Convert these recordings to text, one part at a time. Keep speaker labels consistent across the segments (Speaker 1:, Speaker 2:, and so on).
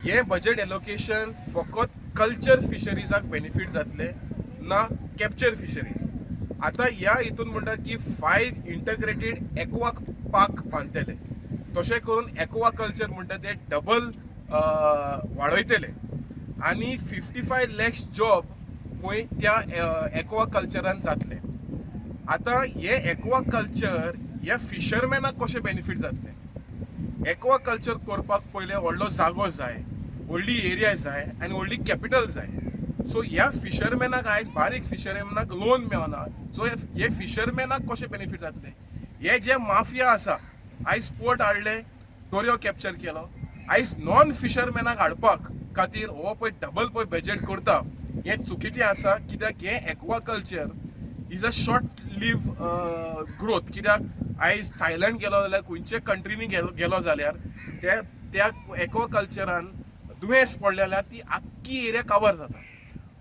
Speaker 1: हें budget allocation फकत culture फिशरीजाक benefit जातलें ना कॅप्चर फिशरीज. आतां ह्या हितून म्हणटा की फायव इंटग्रेटेड एक्वा पार्क बांदतले, तशें करून एक्वा कल्चर म्हणटा ते डबल वाडयतले आनी 55 लॅक्स जॉब खंय त्या एक्वा कल्चरान जातले. आतां हे एक्वा कल्चर ह्या फिशरमॅनाक कशें बेनिफीट जातलें? एक्वा कल्चर करपाक पयलें व्हडलो जागो जाय, व्हडली एरिया जाय आनी व्हडली कॅपिटल जाय. सो ह्या फिशरमॅनाक आयज बारीक फिशरमॅनाक लोन मेळना. सो हे फिशरमॅनाक कशें बेनिफीट जातलें? हे जे माफिया आसा, आयज पोर्ट हाडले, दर्यो कॅप्चर केलो. आयज नॉन फिशरमॅनाक हाडपाक खातीर हो पळय डबल पळय बजेट करता, हें चुकीचें आसा, कित्याक हें aquaculture is a short live growth. कित्याक आयज थायलंड गेलो जाल्यार, खंयच्या कंट्रीनी गेलो गेलो जाल्यार त्या त्या एक्वा कल्चरान दुयेंस पडलें जाल्यार ती आख्खी एरिया काबार जाता.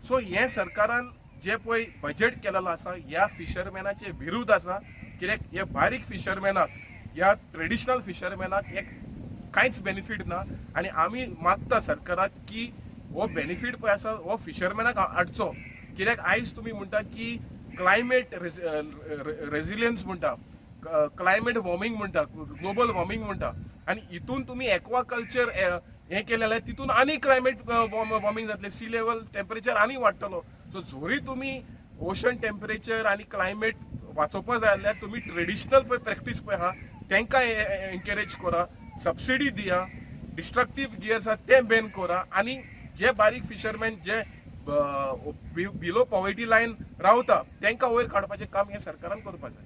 Speaker 1: सो हें सरकारान जे पळय बजेट केलेलो आसा, ह्या फिशरमॅनाचे विरुद्ध आसा, कित्याक हे बारीक फिशरमॅनाक, ह्या ट्रेडिशनल फिशरमॅनाक एक कांयच बेनिफीट ना. आनी आमी मागता सरकाराक की हो बेनिफीट पळय आसा, हो फिशरमॅनाक हाडचो, कित्याक आयज तुमी म्हणटा की क्लायमेट रेजिलियन्स म्हणटा, क्लायमेट वॉर्मिंग म्हणटा, ग्लोबल वॉर्मिंग म्हणटा आनी हितून तुमी एक्वा कल्चर हें केलें जाल्यार तितून आनी क्लायमेट वॉर्मिंग जातलें, सी लेवल टेम्परेचर आनी वाडटलो. सो जोरी तुमी ओशन टेम्परेचर आनी क्लायमेट वाचोवपा जाय जाल्यार तुमी ट्रेडिशनल पळय प्रॅक्टीस पळय आहा, तांकां एनकरेज करा, सबसिडी दिया, डिस्ट्रक्टीव गियर्स आहा ते बॅन करा आनी जे बारीक फिशरमॅन जे बिलो पॉवर्टी लायन रावता, तांकां वयर काडपाचें काम हें सरकारान करपाक जाय.